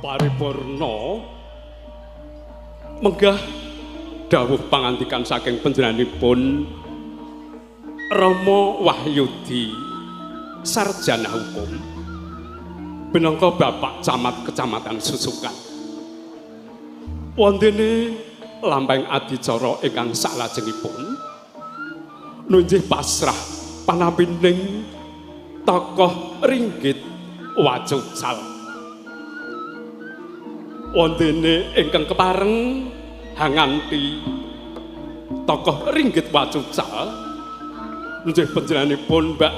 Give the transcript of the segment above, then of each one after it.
Paripurna menggah dawuh pangandikan saking panjenenganipun Rama Wahyudi sarjana hukum minangka Bapak Camat Kecamatan Susukan. Wontene lampahing adicara ingkang salajengipun nunjih pasrah panampining tokoh ringgit wacucal. Wontene ingkang kepareng hanganti tokoh ringgit wacucal nunjih panjenenganipun Mbak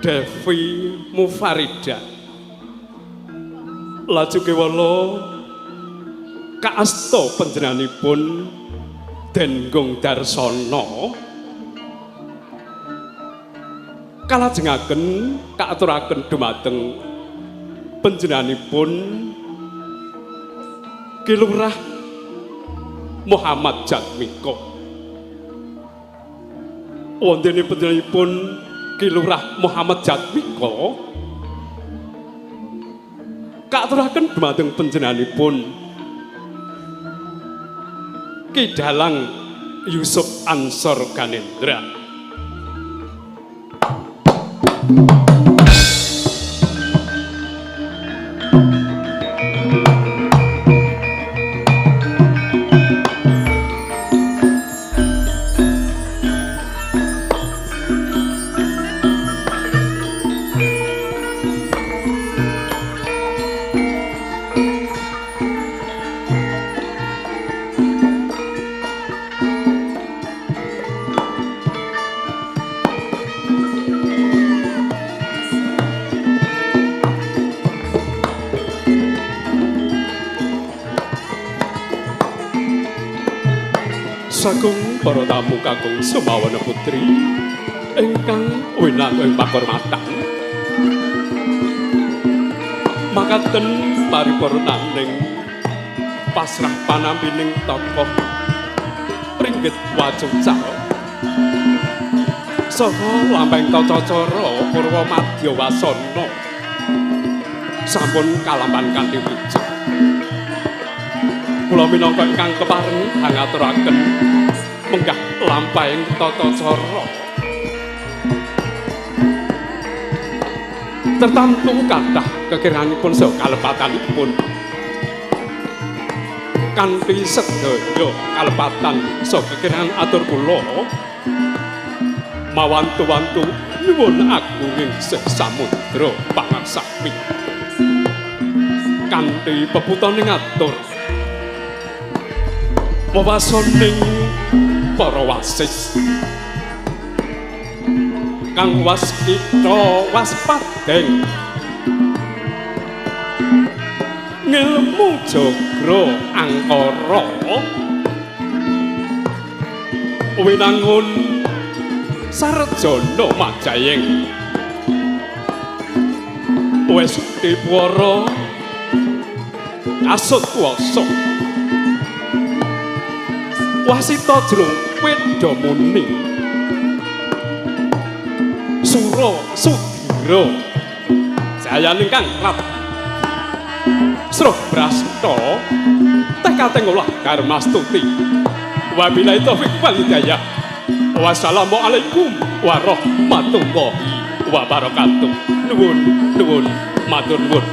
Devi Mufarida. Laju kewala kaasta panjenenganipun Denggong Darsono kalajengaken kaaturaken dumateng panjenenganipun Ki Lurah Muhammad Jatmiko. Wontene panjenenganipun Ki Lurah Muhammad Jatmiko kaaturaken dumateng panjenenganipun Ki Dalang Yusuf Ansor Ganendra. Sagung para tamu kakung Sumawana Putri ingkang winantu ing pakurmatan. Makaten paripurnaning pasrah panampining tokoh ringgit wacucal saha lampahing tata cara purwa madya wasana sampun kalampan kanthi wujud. Kula minangka ingkang kepareng hangaturaken menggah lampahing tata cara tertamtu kathah kekiranipun saha kalepatanipun kanthi sedaya kalepatan saha kekirangan atur kula mawantu-wantu nyuwun agunging sih samudra pangaksami kanthi peputane ngatur wewasoning para wasis kang waskita waspadeng ngilmu jagra angkara winangun sarjana majayeng wis dipuara kasut kuwasa wasita jrung wedha muni sura sudira jayaning kang rat sruh brasta tekate ngolah karmastuti. Wabillahi taufik wal hidayah. Wassalamualaikum warahmatullahi wabarakatuh. Nuwun nuwun matur nuwun.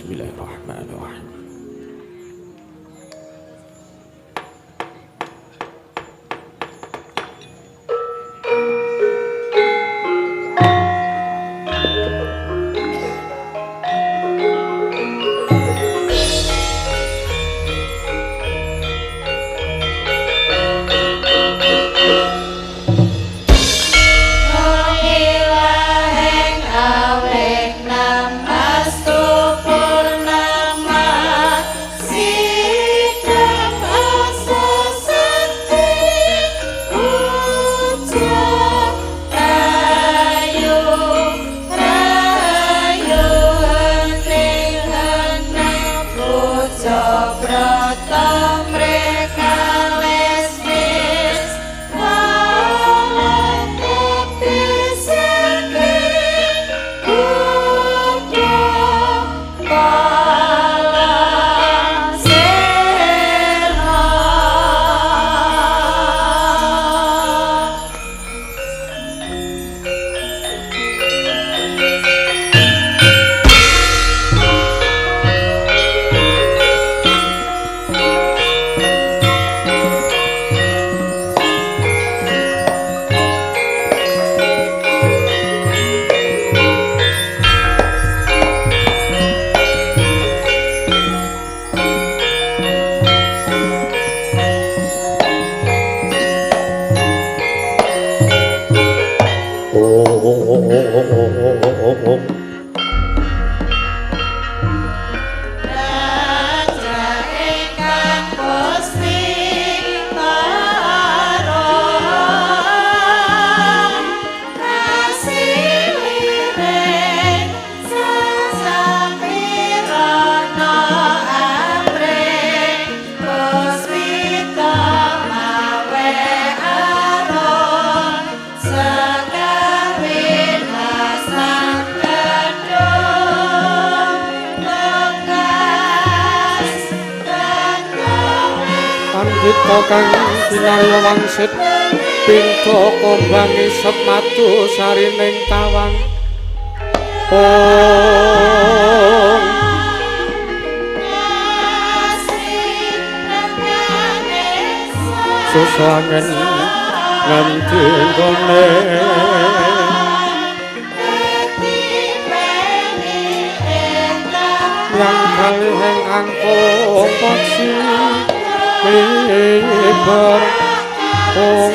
Bismillahirrahmanirrahim. Kang kinarya wangsit pintu kembang isep madu sarining tawang. Om susangen nganti nggone yang kalih ingkang paksi miber ong.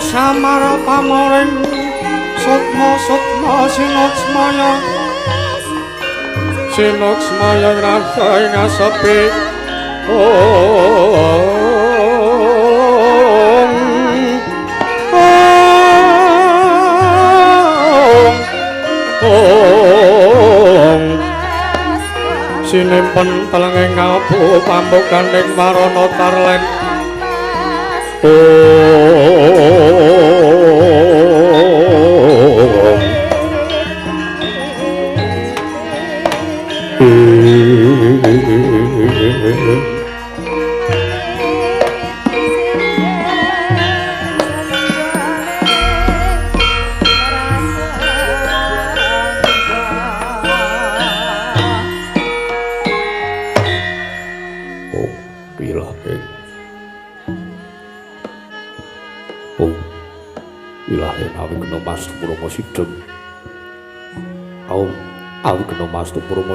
Samara pamoring sukma sukma sinuksmaya sinuksmaya rasa ing asepi Ong sinempen telenging abu pambukaning marana tarlen.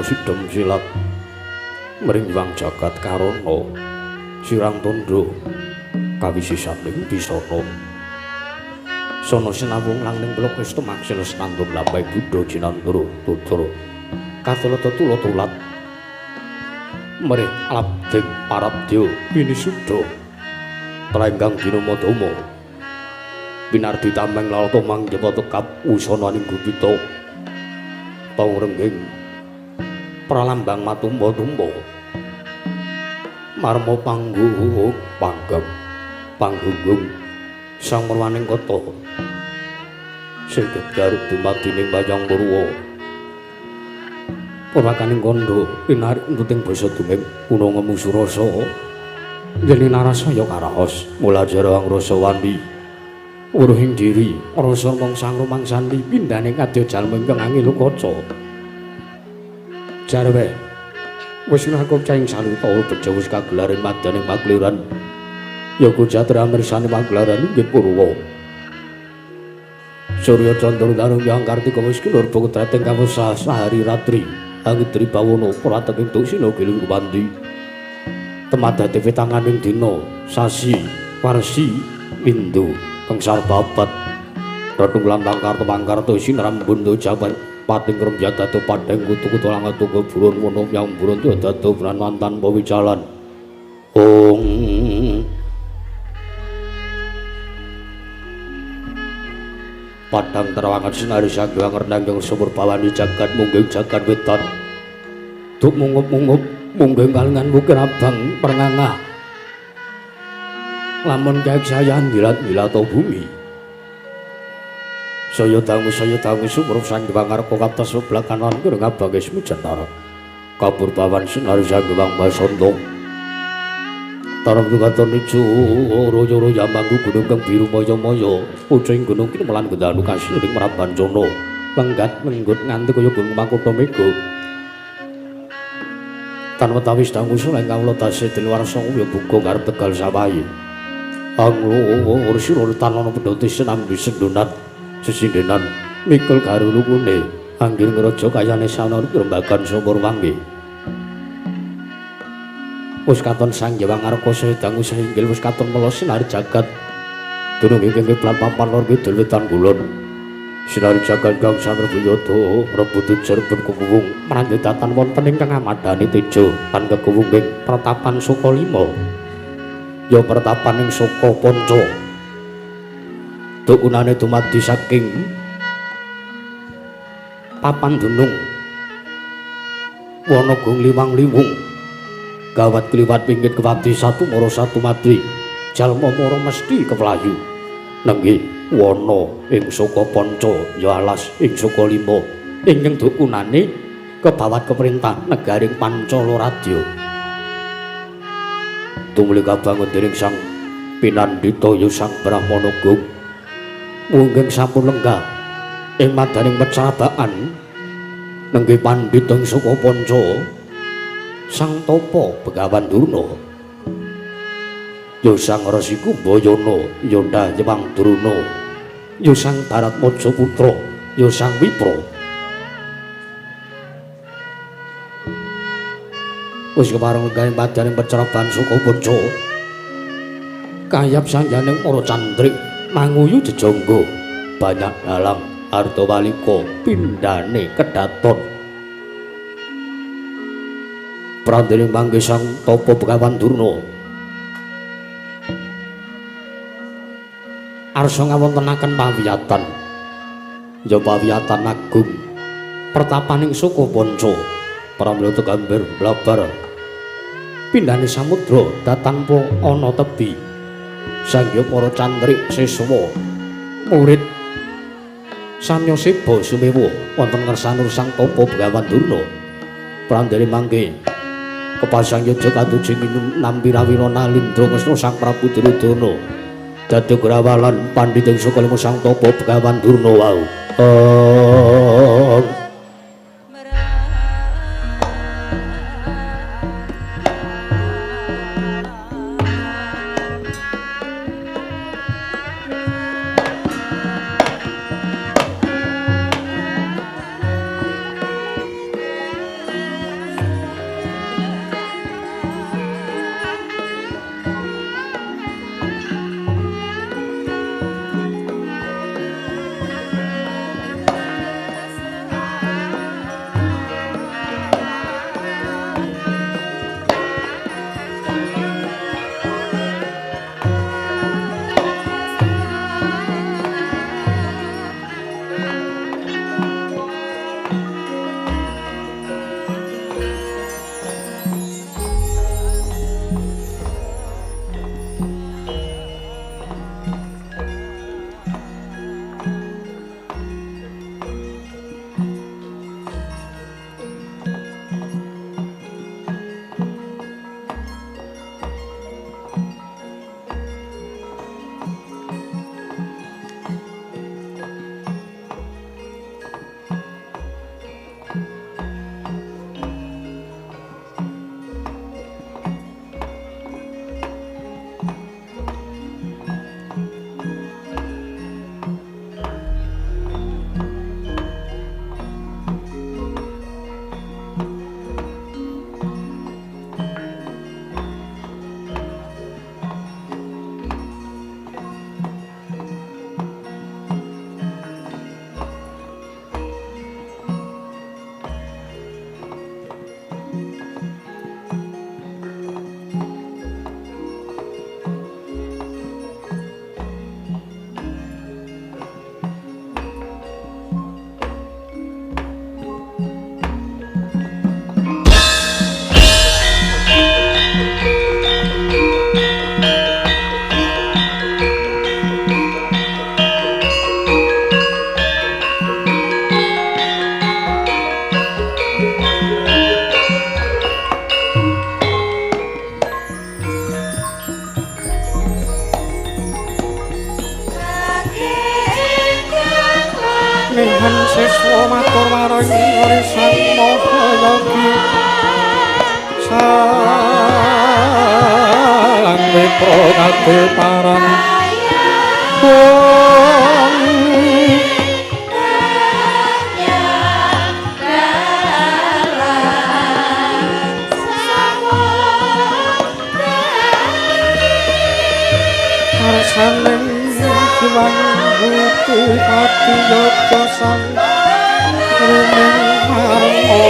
Sidem silat mring wang jagat karana sirang tandha kawisisaning bisana sono sinawung lang ning blok wis tumaksila senandung lambai buddha jinandra tutur katulata tulat mring alabding parabdya pinisuda trenggang dina madama pinardi tameng lalata mangjepa tekap wusananing gupita tong rengging pralambang matumba-tumba marma panggung panggem panggunggung sang merwaning kota sing gebyar dumadining wayang purwa purwakaning kandha pinarik entuting basa dumeng kuna ngemu surasa yen narasaya karaos mula jara angrasa wandi wuruhing diri rasa mangsa rumangsani pindhane kadya jalma ingkang angel kaca. Jarwe wis ngaku caing saluta bejo wis kagelaring madaning pagliran yoga jatra mirsani pagelaran inggih purwa Surya Candra Danu Hyang Kartika wis kinurba kudrateng kawasa sahari ratri angidri bawana prateking dusina giling kumandi temadate pitanganing dina sasi warsi windu kengsar babat radung lantang karto mangkarto sinrambun jawan pating kremya dado padheng kutu-kutu langat tunggu burun wono yang burun tu dado bulan mantan pawijalan. Ong padang terawangan sinari sagewang renang yang sumur bawani jagat mungging jagat wetan duk mungup-mungup mungging kalingan bukir abang perngangah lamun kayak saya ngilat-ngilat bumi. Saya dangu sumrup sang Hyang Arka katas sebelah kanan kira ngabange sumujantara. Kabur bawan sinari sang Hyang Basanta. Tarang tukaton ijo ro-ro yamanggu gunung kang biru maya-maya. Pucuking gunung kinemelan gendanu kasiring Mrabancana. Lenggat lenggut nganti kaya gunung Makutha Mega. Tan wetawis dangu suleng kawula tasih diluar sanga buka ngarep Tegal Sawahi. Anglo sira tan ana pedhote sinambi sendonat. Sesindenan mikul garulukune anggir ngraja kayane sana rembagan sumur wangi. Wis katon Sang Hyang Arka saya dangu sainggil wis katon mela sinari jagat dunung ingkang kiblat papan lor kidul wetan kulon. Sinari jagat kang samrebuyata rebut jerbun kukuwung marandhetatan wonten ingkang amadani teja tan kekuwung ing pratapan Suka Lima ya pratapan ing Suka Panca. Dukunane dumadi saking papan dunung wana gung liwang liwung gawat kliwat pinggit kewati satu mara satu madri jalma mara mesti kewlayu nenggih wana ing Suka Panca ya alas ing Suka Lima ingkang dukunane kebawat keperintah negaring Pancala Radya tumuli kabangun dening Sang Pinandita ya Sang Brahmana Gung mungging sampun lenggah ing madaning pecabaan nenggih pandhita ing Suka Panca Sang Tapa Begawan Durna ya Sang Resi Kumbayana ya Ndayang Drona ya Sang Baratmaja Putra ya Sang Wipra. Wis kepareng lenggah ing madaning pecabaan Suka Panca kayap sangyaning para candrik manguyu jejangga banyak dalang ardawalika pindhane kedaton. Prandene mangke Sang Tapa Begawan Durna arsa ngawontenaken pawiyatan, ya pawiyatan agung pertapaning suku Panca. Pramila tegambir blabar pindhane samudra datanpa ana tebi. Sangya para cantrik siswa murid samya seba sumewa wonten ngersanur Sang Tapa Begawan Durna. Prandene mangke kepasang yaja katuji nampi rawira nalindra ngesna Sang Prabu Duryudana dadi grawalan pandhita saka lima Sang Tapa Begawan Durna wau. Nehan siswa matur marang Sang Mahayogi Sang Mitra kabeh parang wong. Arsaning Hyang Bhuti Pati Yoga Sang Rumeng Marma.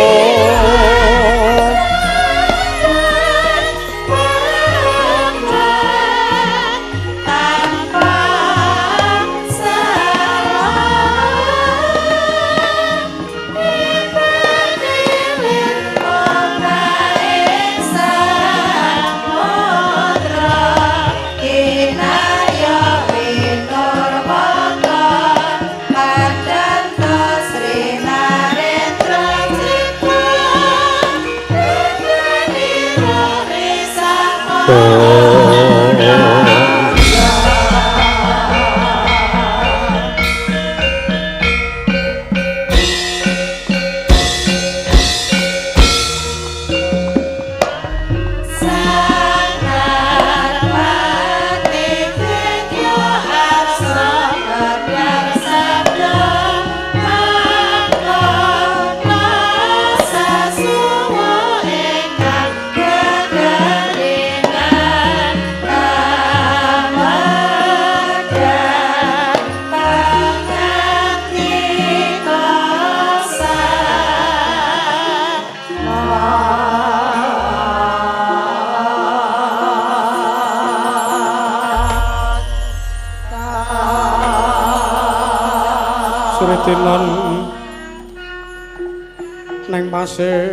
Sritinan neng pasewakan.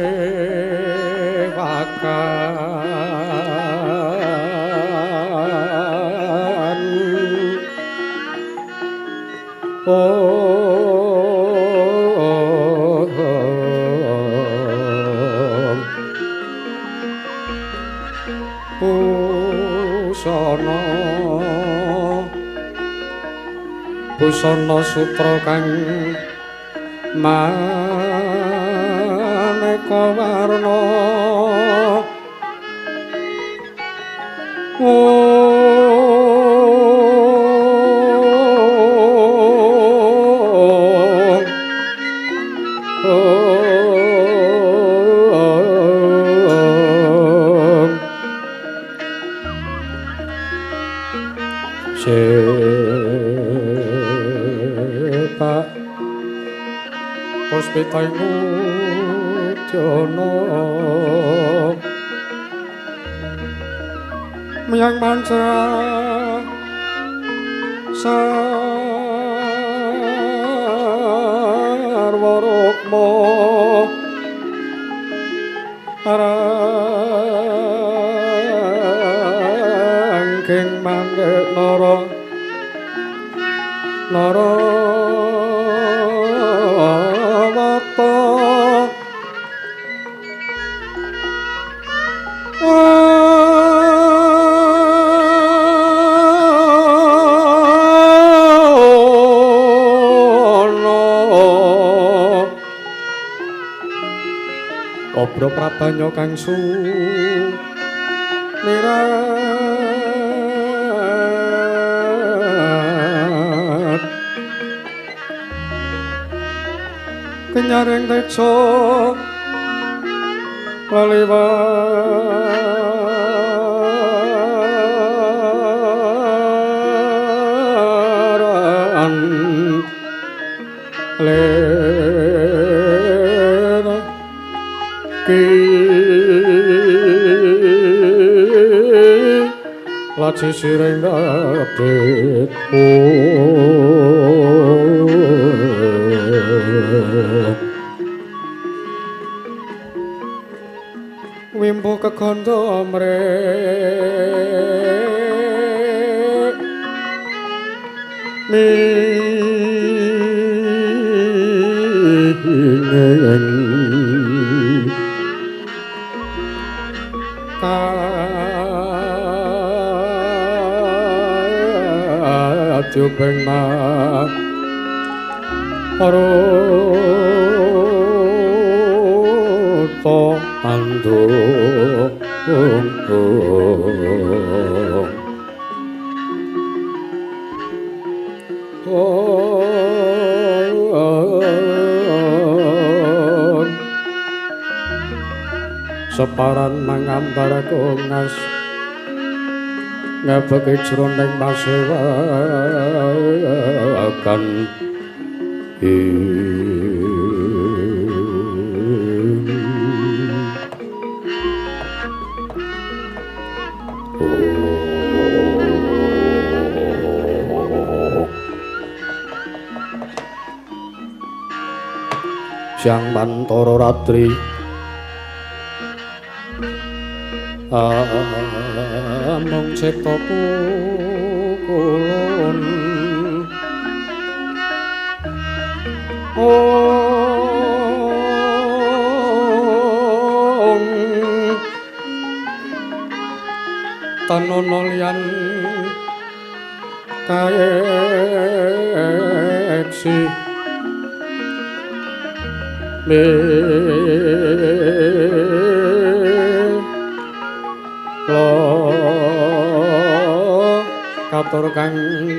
Busana busana sutra kang maneka warna. Sepak puspita ing udyana miyang manca sarwa rukma rangking manggih nara nara wata. Obro prabanya kang sumirat kenyaring teja laliwaran lir ki laci siring abet. Wimbo kekandha mrek ming kajubeng maruta andung. Separan mangambar kongas ngabeki jroning pasewakan. Siang mantara ratri amung cipta pukulun. Ong tanono liyan kaeksi lo katur kang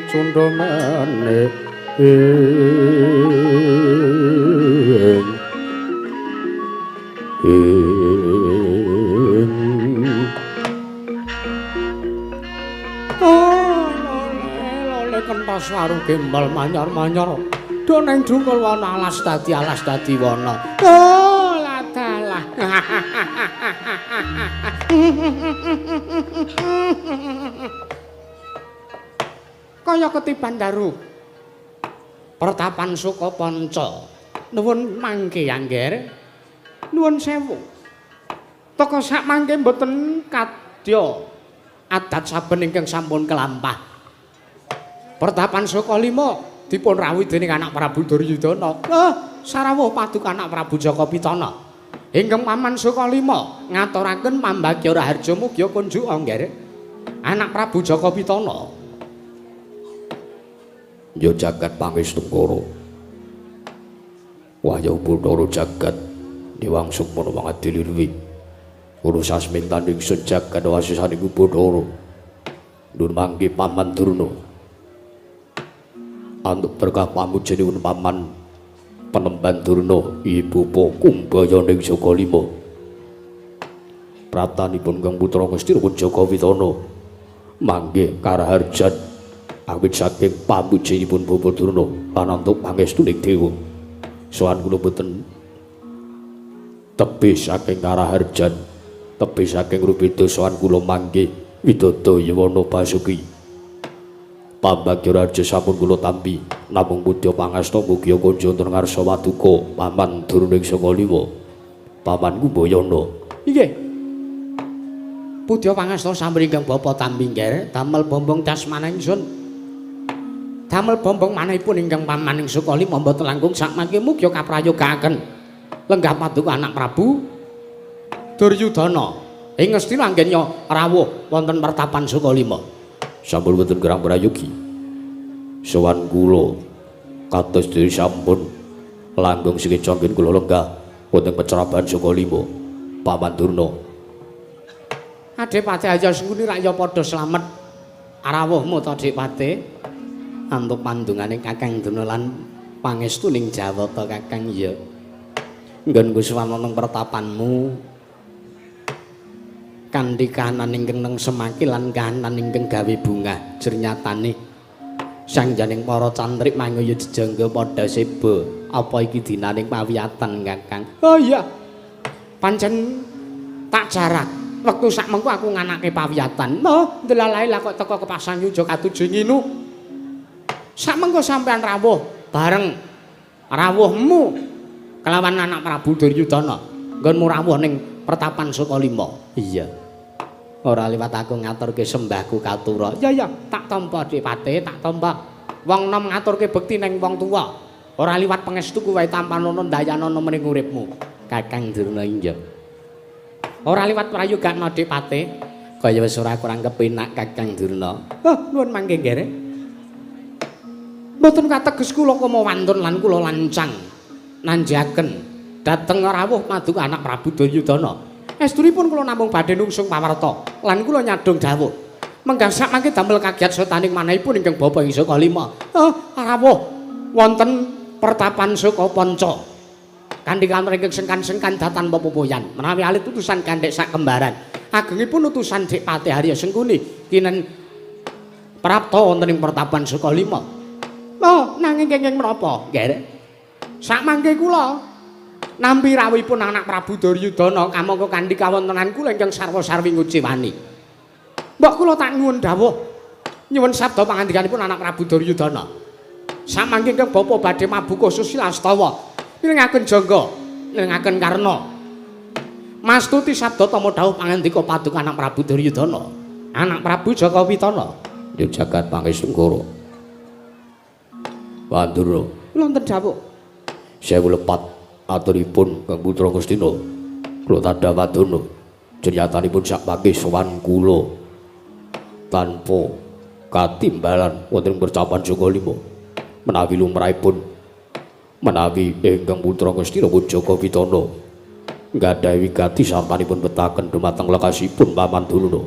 cundha manik ing lole kentos waru gembal manyar-manyar do neng drungkul wana alas dadi wana. Oh ladalah. Kaya ketiban daru. Pertapan Sukapanca. Nuwun mangke Angger. Nuwun sewu. Teka sak mangke mboten kadya adat saben ingkang sampun kelampah. Pertapan Sukalima dipun rawuhi dening anak Prabu Duryudana. Sarawuh paduka anak Prabu Jaka Pitana. Ingkang paman Sukalima ngaturaken pambagya raharja mugia kunjuk Angger. Anak Prabu Jaka Pitana. Ya jagat pangestungkara. Wahya Bathara jagat Dewang Sukmana mangadili. Kula sasmintan ingsun jagat wasisaning Bathara. Nun mangke Paman Durna. Antuk berkah pamujanipun Paman Penemban Durna Ibu Bapa Kumbayana ing Jagalima. Praptanipun Kang Putra Ngastina Jaka Pitana mangke karaharjan awit saking pamujanipun Bapa Durna lan antuk pangestuning dewa. Sowan kula boten tebih saking karaharjan, tebih saking rubeda sowan kula mangke widodo Yawana Basuki. Pambagya raja sampun kula tampi, namung mudya pangasta mugi kunja wonten ngarsa paduka Paman Durna ing Sakalima. Paman Kumbayana. Inggih. Pudya pangasta sampun ingkang bapa tampi nggih, damel bombong casmana ingsun. Damel bombong manahipun ingkang paman ing Sukalima mboten langkung sakmangke mugi kaprayogaaken lenggah paduka anak Prabu Duryudana. Ing Ngastina anggenya rawuh wonten pertapan Sukalima. Sampun wonten gerang prayogi. Sowan kula kados diri sampun langkung sekeca anggen kula lenggah wonten peceraban Sukalima. Paman Durna. Adipati Arya Sengkuni rak ya padha slamet rawuhmu to Dipati. Antuk pandungane Kakang Durna lan pangestuning Jawata Kakang ya. Nggonku sowan nang pertapanmu kanthi kahanan ingkang neng semaki lan kahanan ingkang gawe bungah jernyatane sangjaning para cantrik manguyu jejangga padha seba. Apa iki dinaning pawiyatan Kakang? Oh iya. Pancen tak jarak wektu sak mengko aku nganake pawiyatan. Oh, ndelalae lah kok teka kepasang yuja katuju nginu. Sak mengko sampean rawuh bareng rawuhmu kelawan anak Prabu Duryudana. Nggonmu rawuh ning pertapan Sukalima. Iya. Ora liwat aku ngaturke sembahku katura. Ya ya, tak tampa Dipati, tak tampa. Wong nom ngaturke bekti ning wong tuwa. Ora liwat pangestuku wae tampanono ndayanono mring uripmu. Kakang Durna inggih. Ora liwat prayogakna Dipati. Kaya wis ora kurang kepenak Kakang Durna. Oh, nuwun mangke nggih. Mboten kateges kula kama wantun lan kula lancang nanjaken dhateng rawuh paduka anak Prabu Duryudana. Estunipun kula namung badhe nungsung pawarta lan kula nyadhong dawuh. Menggah sakmangke damel kagiat sotaning manahipun ingkang bapa ing Sukalima. Oh, rawuh wonten pertapan Sukapanca. Kanthi kantor ingkang sengkan-sengkan datan pepopoyan menawi alit utusan gandhek sak kembaran. Agengipun utusan Dipati Arya Sengkuni kinen prapta wonten ing pertapan Sukalima. Oh, nanging kenging menapa? Nggih. Sakmangke kula nampi rawuhipun anak Prabu Duryudana kamangka kanthi kawontenan kula ingkang sarwa-sarwi nguciwani. Mbok kula tak nyuwun dawuh. Nyuwun sabda pangandikanipun anak Prabu Duryudana. Samangke ingkang bapa badhe mabuka susilastawa, nirengaken jangga, nirengaken karna. Mastuti sabda tama dawuh pangandika paduka anak Prabu Duryudana. Anak Prabu Jaka Pitana. Ya jagat pangestungkara. Pandura. Wonten dawuh. Sewu lepat aturipun Kang Putra Ngastina. Kula tandha padana. Jenyatanipun sakmangke sowan kula tanpa katimbalan wonten percapan Sukalima. Menawi lumrahipun menawi ingkang Putra Ngastina Jaka Pitana nggadahi wigati sartanipun betaken dumateng lekasipun Paman Durna.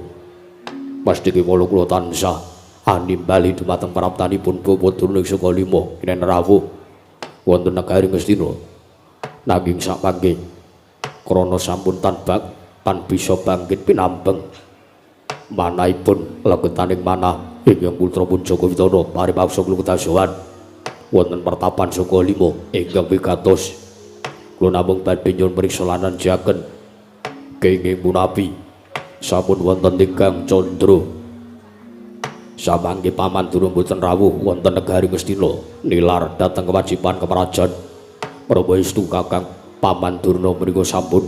Mesti kewala kula tansah animbali dumateng praptanipun Bapa Durna ing Sukalima kinen rawuh wonten negari Ngastina. Nanging sakmangke krana sampun tanbak tan bisa bangkit pinambeng manahipun legetaning manah ingkang putra pun Jaka Pitana paripaksa kula ketasowan wonten pertapan Sukalima ingkang wigatos. Kula namung badhe nyuwun priksa lan nanjaken kenging punapi sampun wonten tigang candra Samangke Paman Durna mboten rawuh wonten negari Ngastina nilar dhateng kewajiban kemarajan. Menapa estu Kakang Paman Durna menika sampun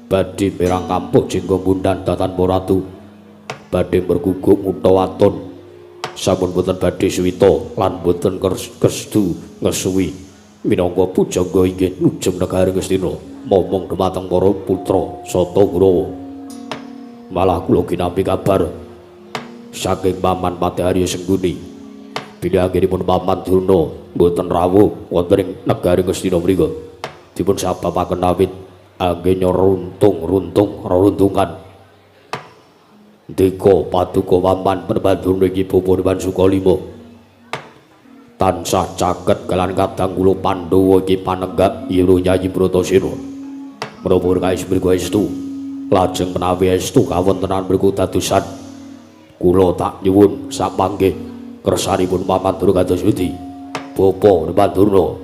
badhe mirang kampuh jengga mundan datan ratu. Badhe merguguk ngutha waton. Sampun boten badhe suwita lan boten kestu ngesuwi minangka pujangga inggih nujung negari Ngastina momong dumateng para putra Sata Kurawa. Malah kula ginampi kabar saking Paman Patih Arya Sengkuni bilih anggenipun Paman Durna mboten rawuh wonten ing negari Ngastina mriku dipun sababaken awit anggene runtung-runtung reruntungan. Ndika paduka Paman Durna iki bapa Sukalima tansah caket kalian kadang kula Pandhawa iki panenggak ira Yayi Bratasena. Menapa kaes mriku estu? Lajeng menawi estu kawontenan mriku dadosan kula tak nyuwun sapanggih kersanipun Paman Durna kados pundi? Bapa Durna.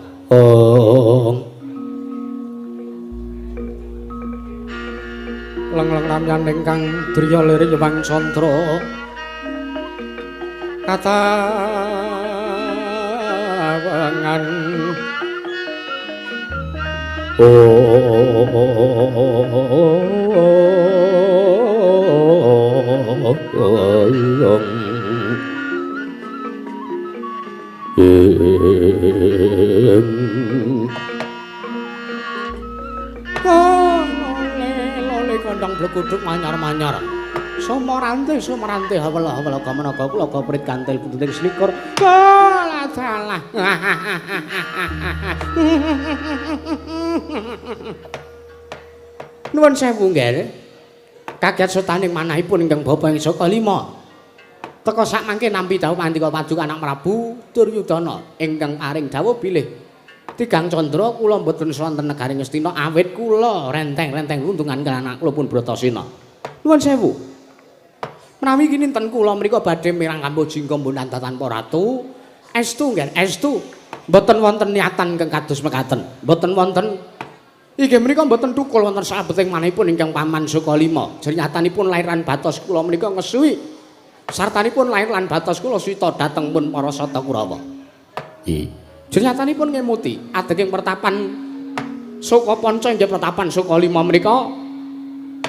Leng-leng ramyan ingkang driya lirik Yewang Candra katawangan kondang bleguduk manyar-manyar. Sumarante sumarante hawela-hawela kamenaga kula prit kantil pututing selikur. Salah salah. Nuwun sewu nggih. Kaget setaning manahipun ingkang bapa ing Saka Lima. Teka sak mangke nampi dawuh pandika paduka anak Prabu Duryudana ingkang paring dawuh bilih Tigang Candra kula mboten sonten negari Ngastina awit kula renteng-renteng runtungan kaliyan anak kula pun Bratasena. Nuwun sewu. Menawi kininten kula mriku badhe mirang kampuh jingga mbunan tanpa ratu, estu nggih, estu. Mboten wonten niatan ingkang kados mekaten. Mboten wonten inggih menika mboten thukul wonten salebeting manahipun ingkang Paman Sukalima. Jernyatanipun lair lan batos kula menika ngesuwi. Sartanipun lair lan batos kula suwita dhateng pun para Sata Kurawa. Nggih. Jernyatanipun ngemuti adeging pertapan Suka Panca inggih pertapan Sukalima menika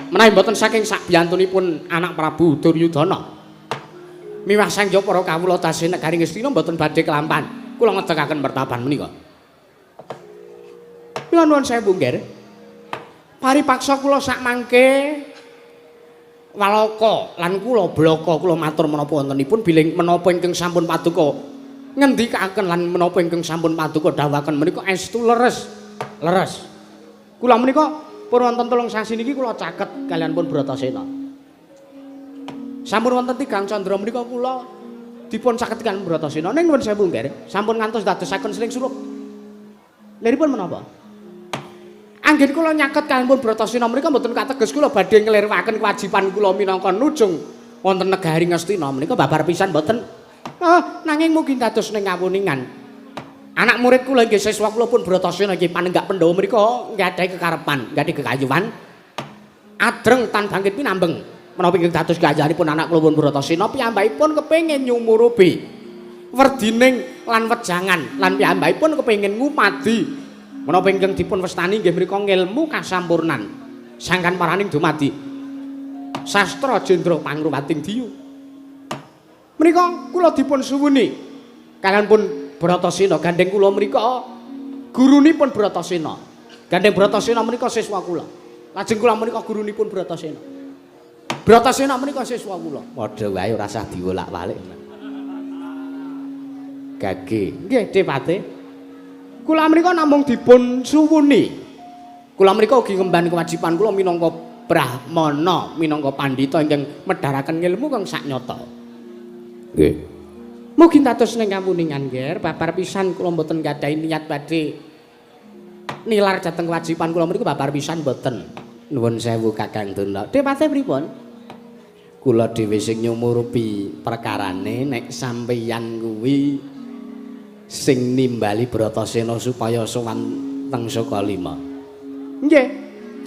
menawi mboten saking sakbiyantunipun anak Prabu Duryudana. Miwah sangya para kawula tasih negari Ngastina mboten badhe kelampan. Kula ngedegaken pertapan menika. Kula nuwun sewu nggih. Paripaksa kula sak mangke walaka lan kula blaka kula matur menapa wontenipun bilih menapa ingkang sampun paduka ngendikaken lan menapa ingkang sampun paduka dawuhaken menika estu leres. Leres. Kula menika pun wonten 3 sasi niki kula caket kaliyan pun Bratasena. Sampun wonten Tigang Candra menika kula dipun caket kaliyan Bratasena. Ning nuwun sewu nggih, sampun ngantos dadosaken seling surup. Liripun menapa? Anggen kula nyaket kaliyan pun Bratasena menika mboten kateges kula badhe nglirwaken kewajiban kula minangka nujung wonten negari Ngastina menika babar pisan mboten. Nanging mugi dados ning kawuningan. Anak murid kula inggih siswa kula pun Bratasena inggih panenggak Pandhawa menika nggadahi kekarepan, nggadahi kekayuan. Adreng tan bangkit pinambeng menapa ingkang dados gayahanipun anak kula pun Bratasena piyambakipun kepengin nyumurupi werdining lan wejangan lan piyambakipun kepengin ngupadi menapa ingkang dipun wastani inggih menika ngelmu kasampurnan sangkan paraning dumadi sastra jendra pangruwating diyu. Menika kula dipun suwuni kaliyan pun Bratasena gandeng kula menika gurunipun Bratasena. Gandeng Bratasena menika siswa kula. Lajeng kula menika gurunipun Bratasena. Bratasena menika siswa kula. Padha wae ora usah diwolak-walik. Gage. Nggih, Depate. Kula menika namung dipun suwuni. Kula menika ugi ngemban kewajiban kula minangka brahmana, minangka pandhita ingkang medharaken ilmu kang saknyata. Nggih. Mugi dados ning kawuningan, Nger, babar pisan kula mboten nggadahi niat badhe nilar dhateng kewajiban kula mriku babar pisan mboten. Nuwun sewu Kakang Durna. Depate pripun? Kula dhewe sing nyumurupi perkarane nek sampeyan kuwi sing nimbali Bratasena supaya sowan teng Sukalima. Nggih.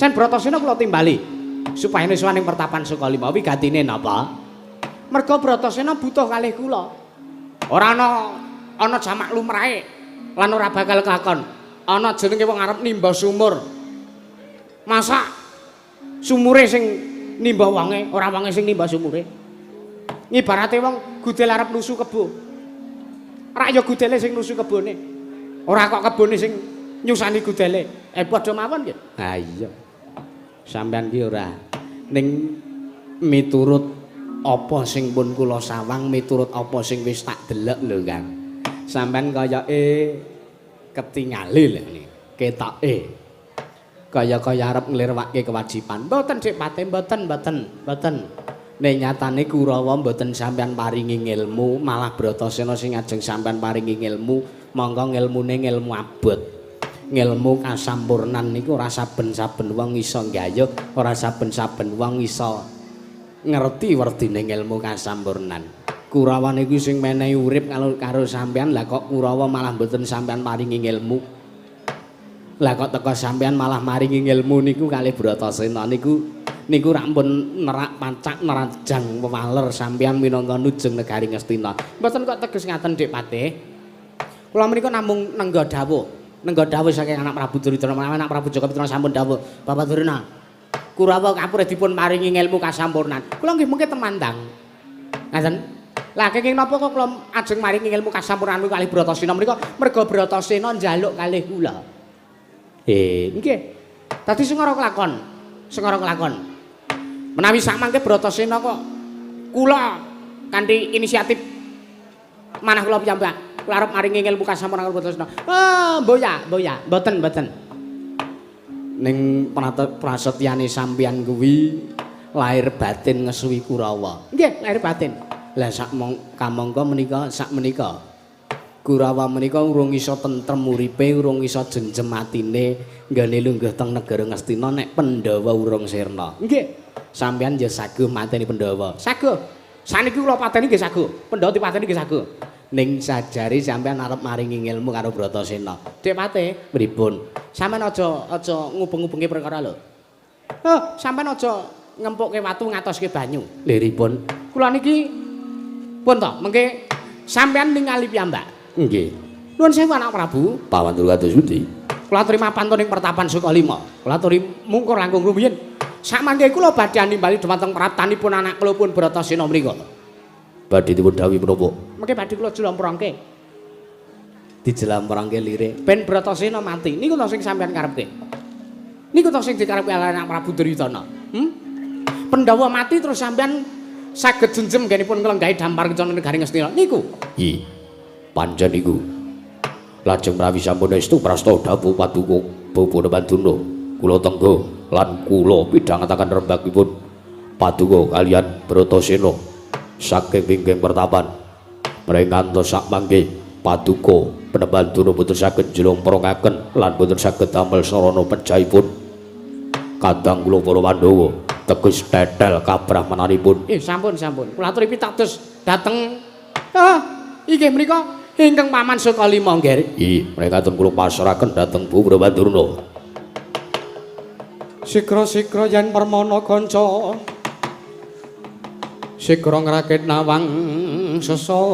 Jan Bratasena kula timbali supaya sowan ing pertapan Sukalima wigatine napa? Merga Bratasena butuh kalih kula. Ora ana jamak lumrahe lan ora bakal kelakon. Ana jenenge wong arep nimba sumur. Masa sumure sing nimba wonge, ora wonge sing nimba sumure. Ngibarate wong gudel arep nusu kebo. Rak ya gudele sing nusu kebone. Ora kok kebone sing nyusani gudele. Padha mawon nggih. Ha iya. Sampeyan ki ora ning miturut apa sing pun kula sawang, miturut apa sing wis tak delok lho, Kang. Sampeyan kayake ketingale lho ketoke. Kaya-kaya arep nglirwake kewajiban. Mboten Dik Pate, mboten, mboten, mboten. Nek nyatane Kurawa mboten sampeyan paringi ngelmu, malah Bratasena sing ajeng sampeyan paringi ngelmu, monggo ngelmune ngelmu abot. Ngelmu kasampurnan niku ora saben-saben wong iso nggayuh, ora saben-saben wong iso ngerti werdine ngelmu kasampurnan. Kurawa niku sing menehi urip karo sampeyan, lah kok Kurawa malah mboten sampeyan paringi ngelmu. Lah kok teko sampeyan malah maringi ngelmu niku kalih Bratasena niku niku rak pun nerak pancak nerajang wewaler sampeyan minangka nujeng negari Ngastina. Mboten kok teges ngaten Dik Patih. Kula menika namung nengga dawuh, nengga dawuh saking anak Prabu Duryudana, anak Prabu Jaka Pitra sampun dawuh, Bapak Durna. Kurawa kapurih dipun paringi ngelmu kasampurnan. Kula nggih mungkin temandang. Ngaten. Lah kenging napa kok kula ajeng maringi ngelmu kasampurnan kalih Bratasena menika merga Bratasena njaluk kalih kula. Nggih. Dadi sing ora kelakon, sing ora kelakon. Menawi sakmangke Bratasena kok kula kanthi inisiatif manah kula piyambak, kula arep maringi ilmu kasampurnan Bratasena. Ah, mboya, mboya, mboten, mboten. Ning prasetyane sampeyan kuwi lahir batin ngesuwi Kurawa. Nggih, lahir batin. Lah sak kamangka menika sak menika Kurawa menika urung iso tentrem uripe, urung iso jenjem atine nggone lungguh teng negara Ngastina nek Pandhawa urung sirna. Nggih. Sampeyan ya saguh mateni Pandhawa. Saguh. Saniki kula pateni nggih saguh. Pandhawa dipateni nggih saguh. Ning sajari sampeyan arep maringi ngelmu karo Bratasena. Dik Patih, pripun? Sampeyan aja ngubeng-ubengke perkara lho. Oh, sampeyan aja ngempukke watu ngatoske banyu. Liripun? Kula niki pun to, mengke sampeyan ningali piyambak. Nggih. Nuwun sewu anak Prabu. Pawantul kados pundi? Kula aturi mapan ing pertapan Sukalima. Kula aturi mungkur langkung rumiyin. Sakmangke kula badhe nimbali dhumateng praptanipun anak kula pun Bratasena mriku. Badhe dipun dhawuhi menapa? Mengke badhe kula jlamprangke. Dijlamprangke lire ben Bratasena mati. Niku to sing sampeyan karepke. Niku to sing dikarepke anak Prabu Duryudana. Pandhawa mati terus sampeyan saged jenjem nggenipun nglenggahi dampar kencana negari Ngastina. Niku. I. Pancen iku. Lajeng menawi sampun estu prasta dawuh paduka Bapak Panduna kula tengga lan kula pidhangetaken rembagipun paduka kalian Bratasena saking wingking pertapan. Menawi ngantos sakmangke paduka Panembahan Durna boten saged njlomprokaken lan boten saged damel sarana pejahipun. Kadang kula para Pandhawa teges tetel kabrahmananipun. Sampun sampun. Kula aturi pitados dhateng inggih menika ingkang paman Sukalima nggih. Nggih, menika kula pasrahaken dhateng Bu Brahmadurna. Sikra-sikra yen permana kanca sikra ngrakit nawang sesangga.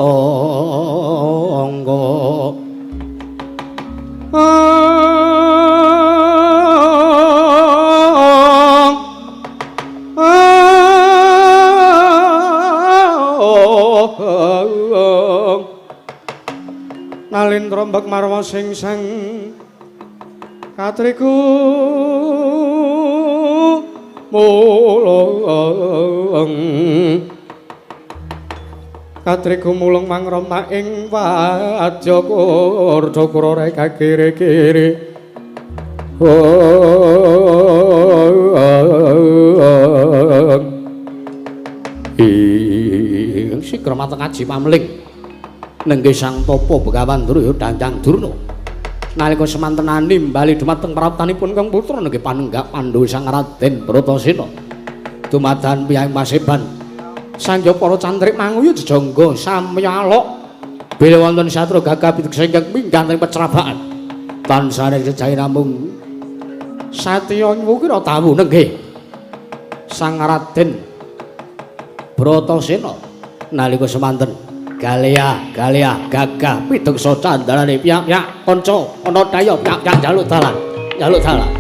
Nalindra mbek marwa sing sang katriku mulung katriku mulung mangroma ing wadya kurdakura reka kiri-kiri. Ing sigra mateng aji pamling nenggih Sang Tapa Begawan Durya Dandang Durna nalika semanten nimbali dumateng praptanipun Kang Putra nenggih panenggak Pandhawa Sang Raden Bratasena dumadan piyang paseban sangya para cantrik manguyu jejangga samya alok bilih wonten satru gagah piteksa ingkang minggah ing pecrabaan tansah jejahe namung satya nyuwukira tawu nenggih Sang Raden Bratasena. Nalika semanten Galea, Galea, gagah pideksa candalane piyak-piyak kanca ana daya piyak-piyak njaluk dalan, njaluk dalan.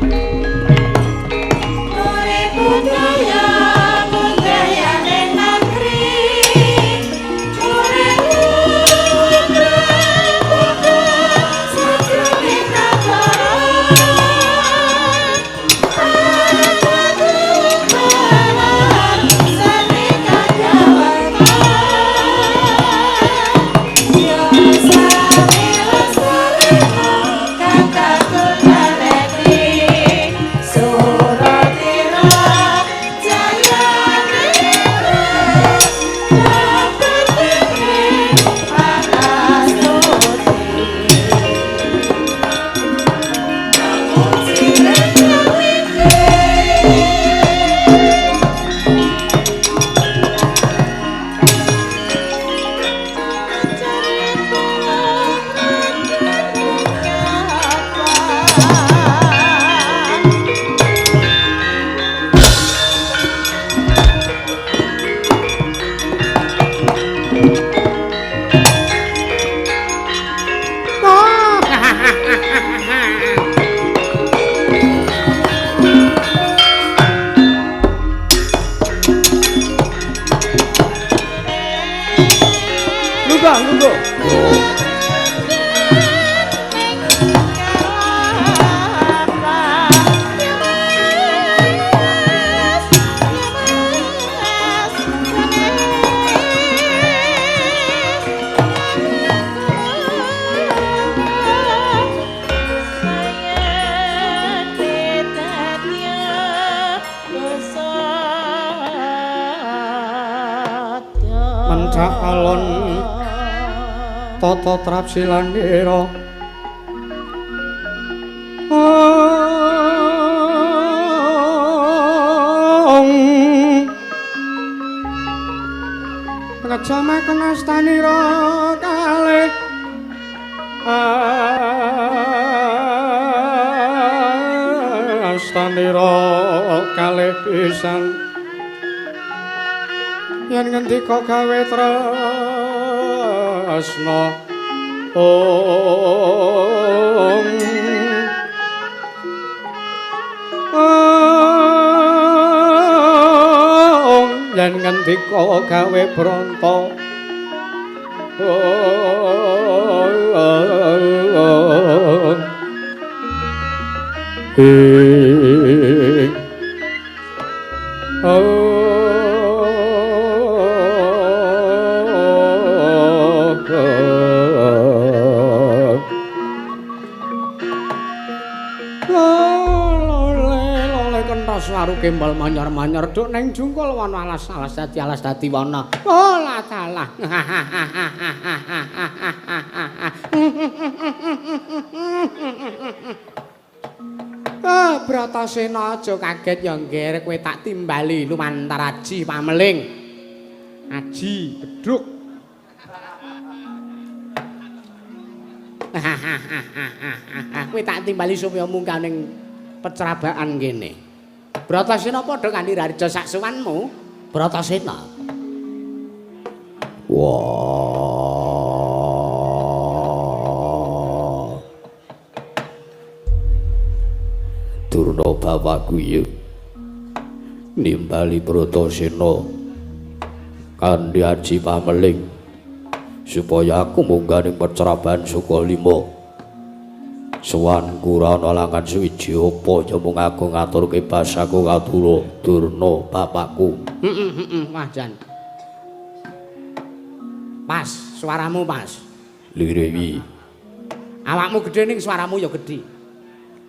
Tata trapsilanira ngejamaken astanira kalih astanira kalih pisan yen ngendika gawe tresna ong ong yen ngendika gawe bronto ing Waru kembal manyar-manyar duk neng jungkul wana alas-alas dadi alas dadi wana. Oh la dalah. Ah Bratasena aja kaget ya nggih kowe tak timbali lumantar aji pameling. Aji bedhug. Kowe tak timbali supaya munggah ning pecrabaan kene. Bratasena padha kanthi raja saksuwanmu, Bratasena. Wah. Durna bapakku ya nimbali Bratasena kanthi aji pameling supaya aku munggah ning pecraban Sukalima. Sowan kura ana langan suwiji apa ya mung aku ngaturke basaku katura Durna bapakku. Heeh, wah jan. Pas, suaramu pas. Lirewi. Awakmu gedhe ning suaramu ya gedhe.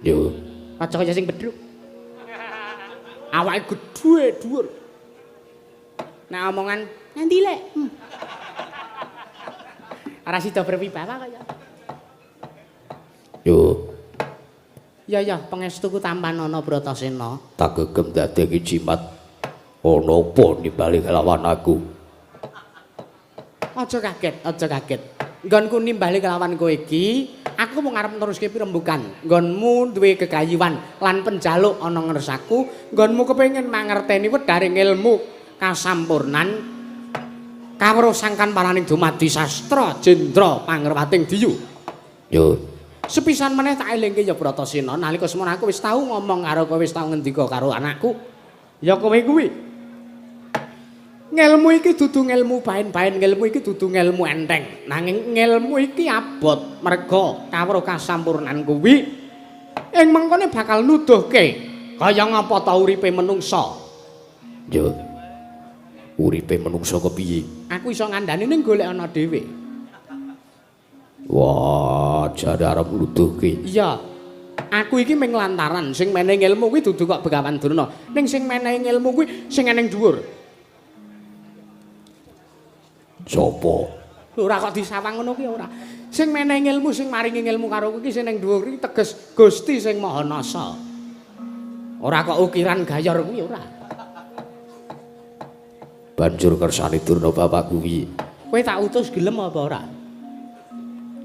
Yo. Aja kaya sing bedhuk. Awake gedhe dhuwur. Nek omongan ngendi lek? Ora sida berwibawa kaya. Yo. Ya ya, pangestuku tampanana Bratasena. Tak gegem dadi jimat. Ana apa nimbali kelawan aku? Aja kaget, aja kaget. Nggonku nimbali kelawan kowe iki, aku mung arep neruske pirembugan. Nggonmu duwe gegayuhan lan penjaluk ana ngersaku, nggonmu kepengin mangerteni wedharing ilmu kasampurnan. Kawruh sangkan paraning dumadi sastra jendra pangerwating diyu. Yo. Sepisan meneh tak elingke ya Bratasena nalika semono aku wis tau ngomong karo kowe, wis tau ngendika karo anakku. Ya kowe kuwi. Ngelmu iki dudu ngelmu baen-baen, ngelmu iki dudu ngelmu enteng. Nanging ngelmu iki abot merga kawruh kasampurnan kuwi ing mengkone bakal nuduhke kaya ngapa ta uripe menungsa. Yo. Uripe menungsa kepiye? Aku iso ngandani ning golek ana dhewe. Wah, jare arep nuduhke. Iya. Aku iki mung lantaran sing menehi ilmu kuwi dudu kok Begawan Durna, ning sing menehi ilmu kuwi sing eneng dhuwur. Sopo? Ora kok disawang ngono kuwi ora. Sing menehi ilmu, sing maringi ilmu karo kuwi sing ning dhuwur iki teges Gusti sing Maha Nasa. Ora kok ukiran gayor kuwi ora. Banjur kersane Durna bapak kuwi. Kowe tak utus gelem apa ora?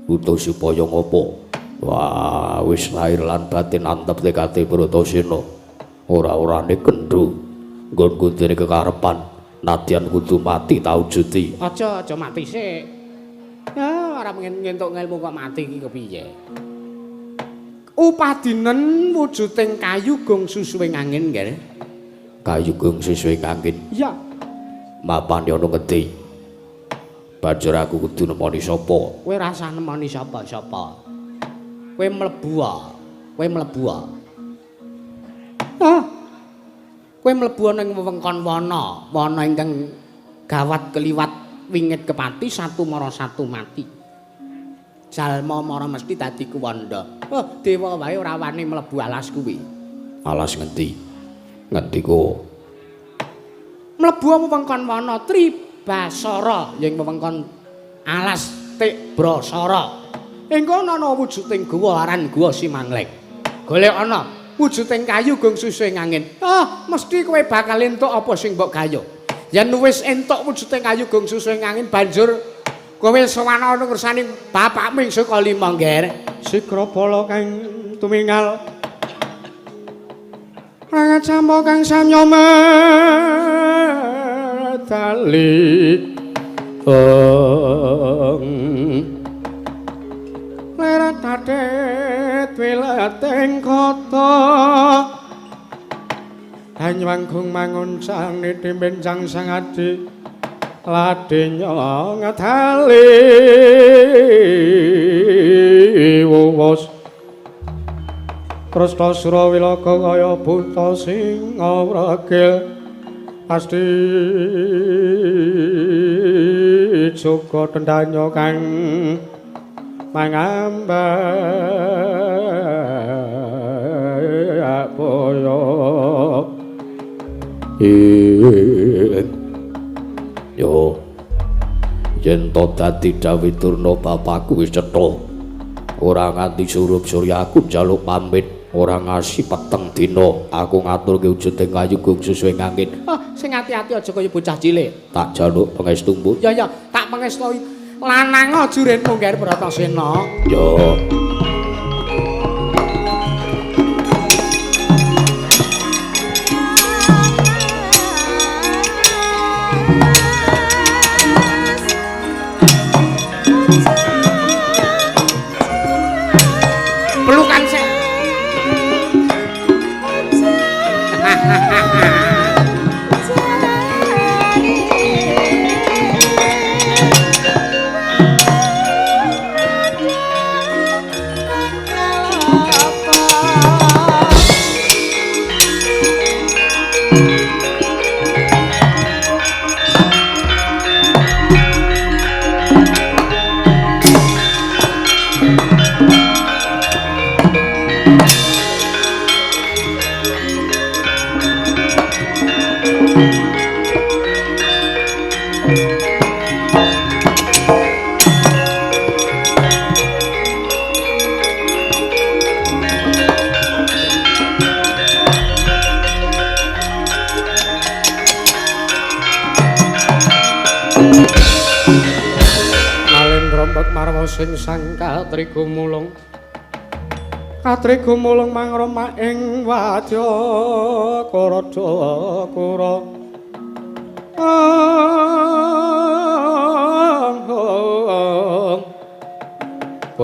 Utus supaya ngopo? Wah, wis lahir lan batin antep tekate Bratasena. Ora-orane kendho. Nggon kudune kekarepan. Nadyan kudu mati taujuti. Aja, aja mati sik. Ya, ora ngentuk ngelmu kok mati iki kepiye? Upadinen wujuding kayu gong susuwing angin, nggih. Kayu gong susuwing angin. Iya. Mapane ana ngendi? Banjur aku kudu nemoni sapa? Kowe ora usah nemoni sapa-sapa. Kowe mlebu ah. Kowe mlebu ah. Ah. Kowe mlebu ana ing wewengkon wana, wana ingkang gawat keliwat wingit kepati satu mara satu mati. Jalma mara mesti dadi kuwanda. Oh, dewa wae ora wani mlebu alas kuwi. Alas ngendi? Ngendi ku? Mlebu wewengkon wana Tribasara, ing wewengkon alas Tikbrasara. Ing kono ana wujuding guwa aran Guwa Simangleng. Golek ana wujuding kayu gong susuhe angin. Ah, mesti kowe bakal entuk apa sing mbok gayuh. Yen wis entuk wujuding kayu gong susuhe angin banjur kowe sowan ana ngersani bapakmu ing Sukalima, Ngger. Sikrabala kang tumingal. Rangacampa kang samya medali. Leret adet wileting kota. Hanyuwanggung manguncang niti benjang sang adi ladenya ngedali wuwus Kresna Sura wilaga kaya buta singa wregil pasti joko tendanya kang mangambak boyo. Yo, yen to dadi dawuh Durna bapakku wis cetha. Ora nganti surup surya aku njaluk pamit, ora ngasi peteng dina aku ngaturke wujuding kayu gong susuhe angin. Ah, sing ati-ati aja kaya bocah cilik. Tak jaluk pangestumu. Ya ya, tak pangestoi. Lanang ajurenmu Ngger Bratasena. Yo. Pelukan sik. Sing sang katrigumulung katrigumulung mangroma ing wadya karadha kura.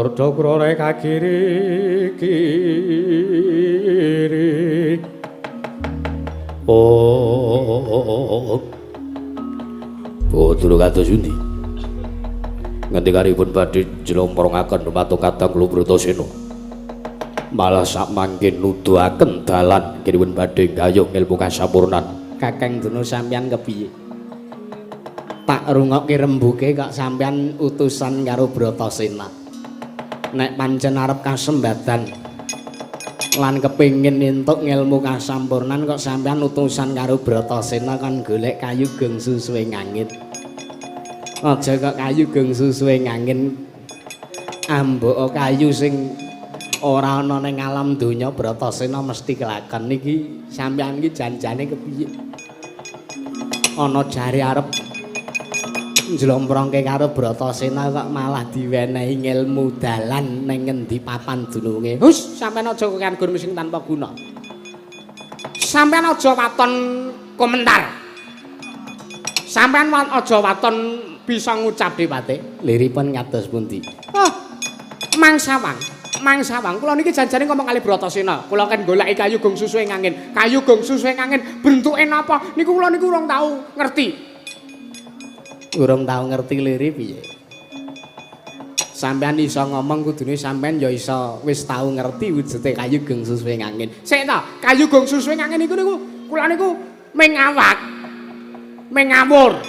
Kurda krore kagiri kiri. Oh. Bodro kados pundi? Ngendikanipun badhe njlomprohaken dumateng kadang kula Bratasena. Malah sakmangke nuduhaken dalan kinipun badhe gayuh ilmu kasampurnan. Kakang Durna sampeyan kepiye? Tak rungokke rembuke kok sampeyan utusan karo Bratasena. Nek pancen arep kasembadan lan kepengin entuk ngelmu kasampurnan kok sampeyan utusan karo Bratasena kan golek kayu geng susuhe ngangin. Aja kok kayu geng susuhe ngangin, ambok kayu sing ora ana ning alam donya Bratasena mesti kelakon. Niki sampeyan iki janjane kepiye? Ana jare arep njlomprongke karo Bratasena kok malah diwenehi ngelmu dalan ning ngendi papan dununge. Hus, sampeyan aja kokean gur sing tanpa guna. Sampeyan aja waton komentar. Sampeyan aja waton bisa ngucap dipate. Liripun kados pundi? Oh, mangsawang. Mangsawang kula niki janjane ngomong kali Bratasena. Kula kan goleki kayu gong susuhe ngangin. Kayu gong susuhe ngangin bentuke napa? Niku kula niku urung tau ngerti. Urung tau ngerti liri piye? Sampeyan iso ngomong kudune sampeyan ya iso wis tau ngerti wujude kayu gong susuhe ngangin. Sik ta, kayu gong susuhe ngangin niku niku kula niku ming awak. Ming ngawur.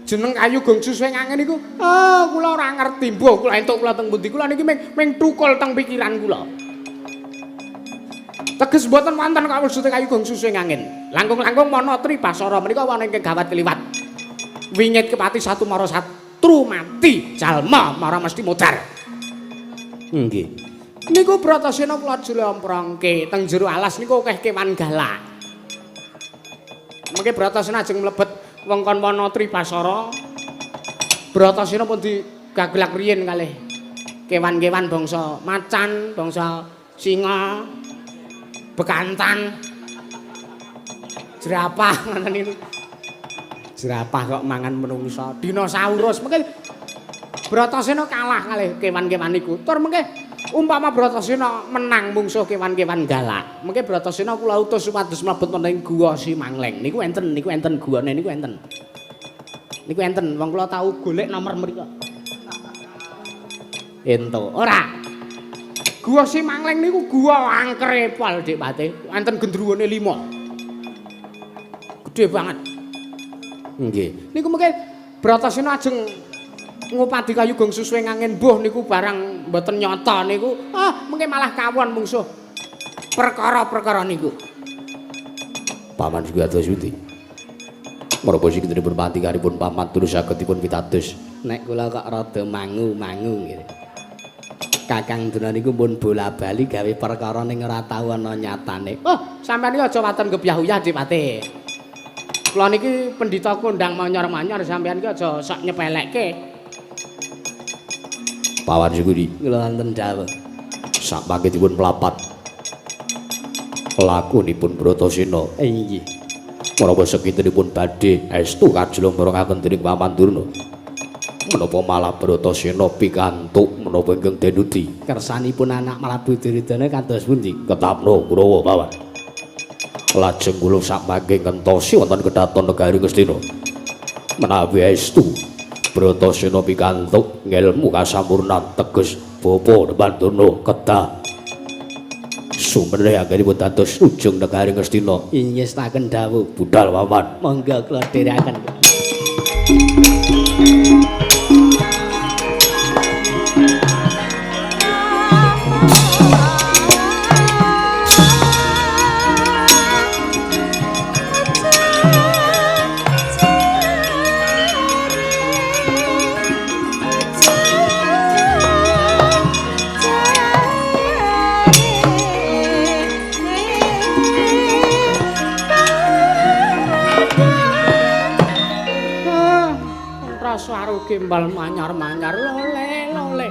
Jeneng kayu gong susuhe ngangin niku, oh kula ora ngerti mbuh kula entuk kula teng pundi. Kula niki ming tukul teng pikiran kula. Teges mboten wonten kok wujude kayu gong susuhe ngangin. Langkung-langkung mana tribasara menika wonten ingkang gawat kliwat. Wingit kepati satu mara satru mati jalma mara mesti modar. Nggih. Niku Bratasena kula jlomprongke teng jero alas niku akeh kewan galak. Mengke Bratasena ajeng mlebet wengkon wana Tribasara. Bratasena pun digaglak riyin kalih kewan-kewan bangsa macan, bangsa singa, bekantan, jerapah ngoten niku. Jerapah kok mangan menungsa, dinosaurus. Mengke Bratasena kalah kalih kewan-kewan niku. Tur mengke umpama Bratasena menang mungsuh kewan-kewan galak, mengke Bratasena kula utus supados mlebet wonten ing Guwa Simangleng. Niku enten, niku enten guwane niku enten. Niku enten, wong kula tau golek nomor mriku. Ento ora. Guwa Simangleng niku guwa angkere pol Dik Pate. Enten gendruwone 5. Gedhe banget. Nggih. Niku mengke Bratasena ajeng ngupadi kayu gong susuhe ngangin mbuh niku barang mboten nyata niku. Ah, mengke malah kawon mungsuh perkara-perkara niku. Paman kados pundi? Menapa sing dipun pantikanipun paman terus saged dipun pitados? Nek kula kok rada mangu-mangu nggih. Kakang Durna niku pun bola-bali gawe perkara ning ora tau ana nyatane. Oh, sampeyan iki aja waton gebyah-uyah Dik Pate. Kula niki pendhita kondang manyor-manyor, sampeyan iki aja sok nyepelekke. Pawan Sukuri kula wonten dawuh. Sakmangke dipun mlapat lakunipun Bratasena. Inggih. Menapa sekintenipun badhe estu kajlomrongaken dening Paman Durna? Menapa malah Bratasena pikantuk menapa ingkang denudi? Kersanipun anak Prabu Duryudana kados pundi? Ketapno Kurawa Paman. Lajeng kula sakmangke ngentosi wonten kedaton negari Ngastina. Menawi estu Bratasena pikantuk ngelmu kasampurnan teges bapa Pandurna kedah sumeneh anggenipun dados ujung negari Ngastina. Ingestaken dawuh budal Paman. Monggo kula dherekaken. Gimbal manyar-manyar lole lole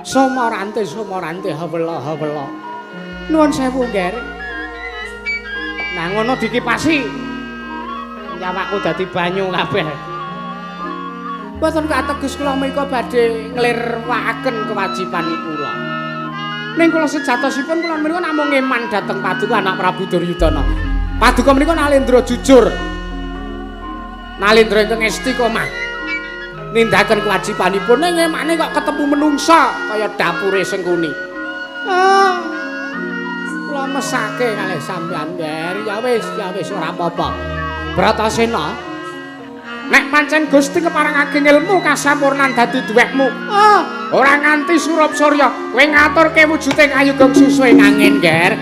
somorante somorante hawela hawela. Nuwun sewu nggih. Nah ngono dikipasi awakku dadi banyu kabeh. Mboten kateges kula menika badhe nglirwakaken kewajiban kula. Ning kula sejatosipun kula menika namung ngeman dhateng paduka anak Prabu Duryudana. Paduka menika nalendra jujur. Nalendra ingkang istiqomah. Nindakaken kewajibanipun ning emane kok ketemu menungsa kaya dapure Sengkuni. Ah. Kula mesake kalih sampeyan, Nger. Ya wis ora apa-apa. Bratasena, nek pancen Gusti keparengake ilmu kasampurnan dadi duwekmu. Ah, ora nganti surup surya, kowe ngaturke wujude kayugang susu ing angin, Nger.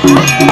Yeah.